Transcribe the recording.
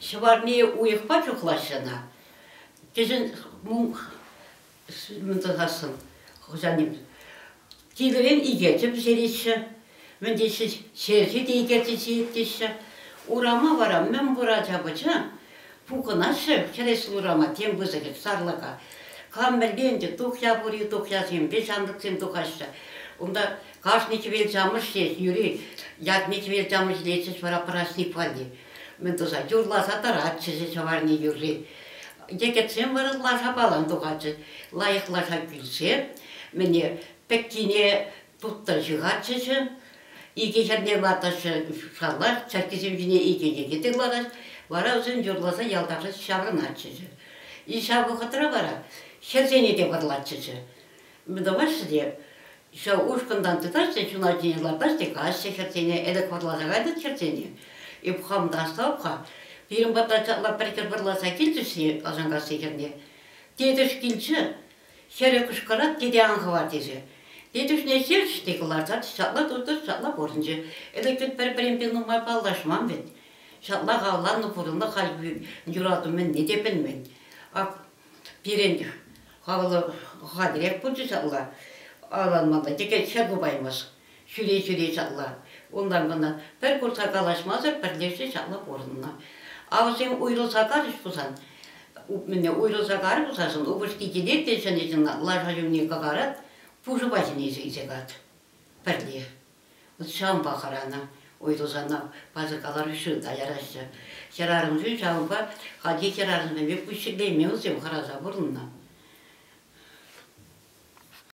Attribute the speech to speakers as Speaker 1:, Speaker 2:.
Speaker 1: Ҫӑварни уйӑхпа чухлаҫҫӗ ӑна. Кӗҫӗн мӗн тӑсассӑн хӑҫан Тилӗрен икерчӗ пӗҫереҫҫӗ. Мӗн теҫҫӗ, ҫерҫи те икерчӗ ҫиет теҫҫӗ. Урама вара мӗнпур ача-пӑча пухӑнаҫҫӗ хӗреслӗ урама тем пысӑкӑш сарлака. Кам мӗнле ӗнтӗ тухья пур-и, тухьясемпе ҫамрӑксем тухаҫҫӗ. Унта кашни хӗвелчамӑш ҫеҫ юри ятне хӗвелчамӑш илетчӗҫ вара праҫник валли. Мӗн туса юрласа тӑратчӗҫ ҫӑварни юрри. Йӗкӗтсем вара лашапалан тухатчӗҫ. Лайӑх лаша кӳлсе мӗне пӗккине туттӑр ҫыхатчӗҫ. Икӗ хӗрне лартаҫҫӗ шаллах, чӗрккисем ҫине икӗ йӗкӗт ырлараҫ. Вара вӗсем юрласа ялтарса ҫаврӑнатчӗҫ. И ҫав вӑхӑтра вара хӗрсене те вӑрлатчӗҫ. Мӗн тӑваҫҫӗ те ҫав ушкӑнтан тытаҫҫӗ, ҫуна ҫине лартаҫҫӗ те каҫҫӗ хӗрсене, ӗлӗк вӑрласа кайнӑ хӗрсене. Эп хам та астӑвап-ха, пирӗн патра ҫапла пӗр хӗр вӑрласа килчӗҫ Асанкасси хӗрне. Тетӗш килчӗ, хӗрӗ кӑшкӑрать, тете ан хӑвар тесе. Тетӗшне ҫерҫ те кӑларса ҫапла туртӑш, ҫапла пурӑнчӗ. Ӗлӗк вӗт пӗр-пӗринпе нумай паллашман вӗт. Ҫаплах авланнӑ пурӑннӑ халь юрату мӗнне те пӗлмен. Ак пирӗн хавлӑ хатӗрех пулчӗ ҫапла. Авланмалла текен ҫӗр тупаймасть. Ҫӳре-ҫӳре ҫапла. Унтан кӑна пӗр курса калаҫмасӑр пӗрлешсе ҫапла пурӑннӑ. А вӗсем уйрӑлса карӗҫ пулсан, мӗне уйрӑлса карӗ пулсассӑн упӑшки килет те ҫӗнӗ ҫынна лаша ҫумне кӑкарать, пушӑпа ҫине илсе каять пӗрле. Ҫавӑнпа хӑранӑ. Уйрӑлсанах пасӑркаларӗҫ шыв та яраҫҫӗ. Хӗрарӑмсем ҫавӑнпа хальхи хӗрарӑмсемпе пуҫ ҫӗклеймен вӗсем хӑраса пурӑннӑ.